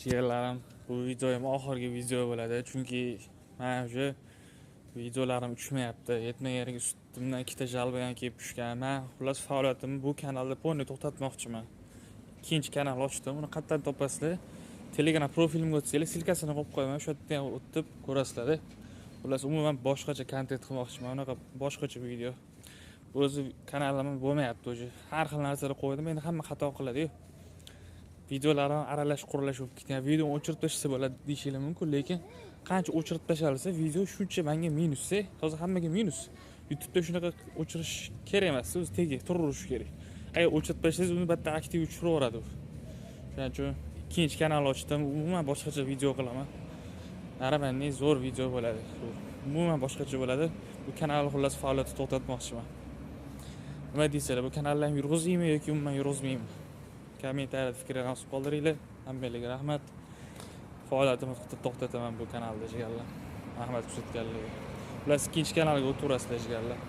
Jigarlarim, bu videoyim oxirgi video bo'ladi, chunki man уже videolarim tushmayapti. Yetmagan ustimdan ikkita жалоба ham kelib tushgan. Man xullas faoliyatimni bu kanalda полный to'xtatmoqchiman. Ikkinchi kanal ochdim. Uni qayerdan topasizlar? Telegram profilimga o'tsanglar, ссылка sini qo'yib qo'yaman, o'sha yerdan ham o'tib ko'rasizlar. Xullas, umuman boshqacha kontent qilmoqchiman, unaqa boshqacha video. O'zi kanalim bo'lmayapti уже. Har xil narsalar qo'ydim, endi hamma xato qiladi-yu. Videolarim aralash quralash bo'lib ketgan. Videoni o'chirib tashlasa bo'ladi deyishinglar mumkin, lekin qancha o'chirib tashlalsa, video shuncha menga minus. Hozir hammaga minus. YouTube'da shunaqa o'chirish kerak emas, o'zi tegi turaverishi kerak. Agar o'chirib tashlasangiz, uni bitta aktiv tushiraveradi u. Shuning uchun ikkinchi kanal ochdim, umuman boshqacha video qilaman. Нормальный zo'r video bo'ladi. Bu umuman boshqacha bo'ladi. Bu kanal xullas faoliyatni to'xtatmoqchiman. Nima deysizlar, bu kanalni ham yurg'izaymi yoki umuman yurg'izmaymi? Kommentariyada fikringizni yozib qoldiringlar. Hammanglarga rahmat. Faoliyatimni to'xtataman bu kanalda, jigarlar. Rahmat kuzatganlarga. Xullas, ikkinchi kanalga o'taverasizlar, jigarlar.